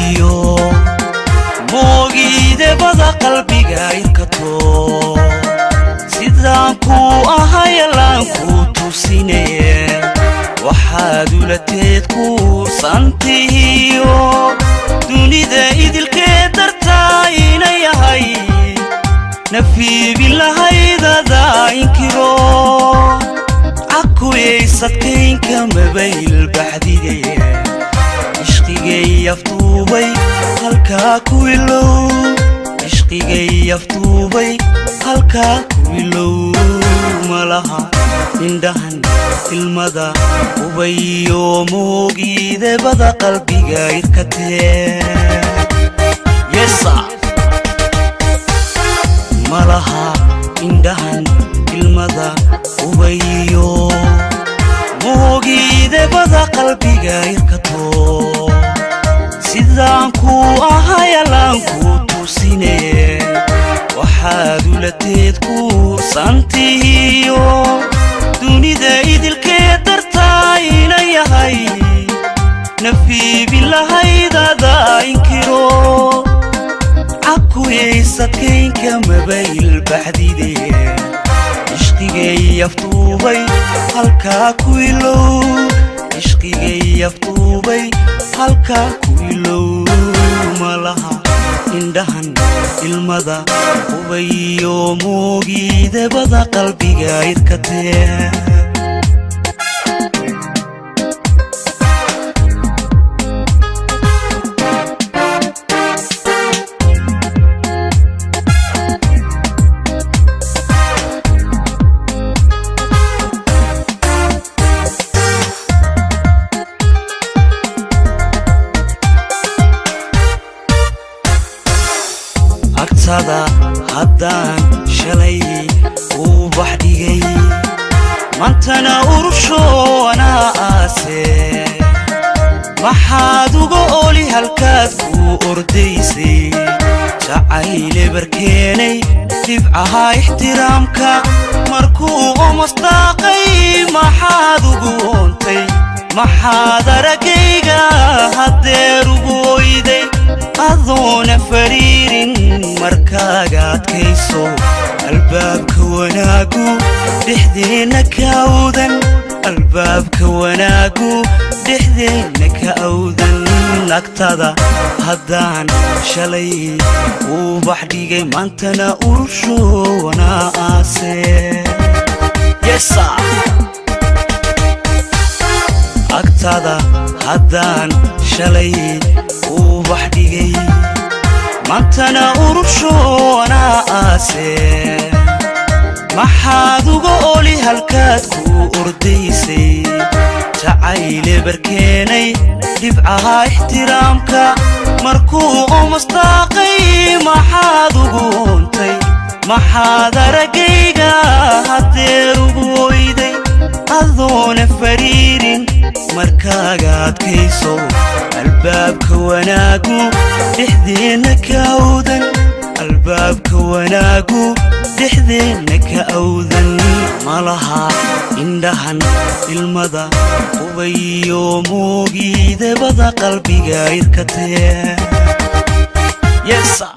Ubayo moogiidebada qalbiga irkato, sidaan kuu ahayalaan kuu tusinaye, waxaad ulateed kuusantihiyo dunida idilkee dartaa ina yahay nafiibin lahaydada inkiro. Cakuyaysadkaynka mabayl baxdigaye, ishqigay aftuubay halkaa ku ilow, ishqigay aftuubay halkaa ku ilow. Malaha indhahan ilmada, ubayo moogiidebada qalbiga irkatee. Yesa, malaha indhahan ilmada, ubayo moogiidebada qalbiga irkato, sidaan kuu ahayalaan kuu tusinaye, waxaad ulateed kuusantihiyo dunida idilkee dartaa ina yahay nafiibin lahaydada inkiro. Cakuyaysadkaynka mabayl baxdide, ishqigay aftuubay halkaa ku ilow, ishqigay aftuubay halkaa ku ilow. Malaha indhahan ilmada, ubayo moogiidebada qalbiga irkatee. Agtada haddaan shalay uu bax dhigay, maantana urusho anaa aase, maxaad uga oli halkaad kuu ordaysay? Jacayle barkeenay dhibcaha ixtiraamka, markuu omastaaqay maxaad ugu oontay? Maxaad araggayga haddeer ugu oyday adoona fariirin? Markaaga adkayso, albaabka wanaagu dhexdeenna ka awdan, albaabka wanaagu dhexdeenna ka awdan. Agtada haddaan shalay uu bax dhigay, maantana urusho wanaa aase. Yesa, agtada haddaan shalay uu bax dhigay, maantana urusho anaa aase, maxaad uga oli halkaad kuu ordaysay? Jacayle barkeenay dhibcaha ixtiraamka, markuu omastaaqay maxaad ugu oontay? Maxaad araggayga haddeer ugu oyday adoona fariirin? Markaaga adkayso, albaabka wanaagu dhexdeenna ka awdan, albaabka wanaagu dhexdeenna ka awdan. Malaha indhahan ilmada, ubayo moogiidebada qalbiga irkatee. Yesa.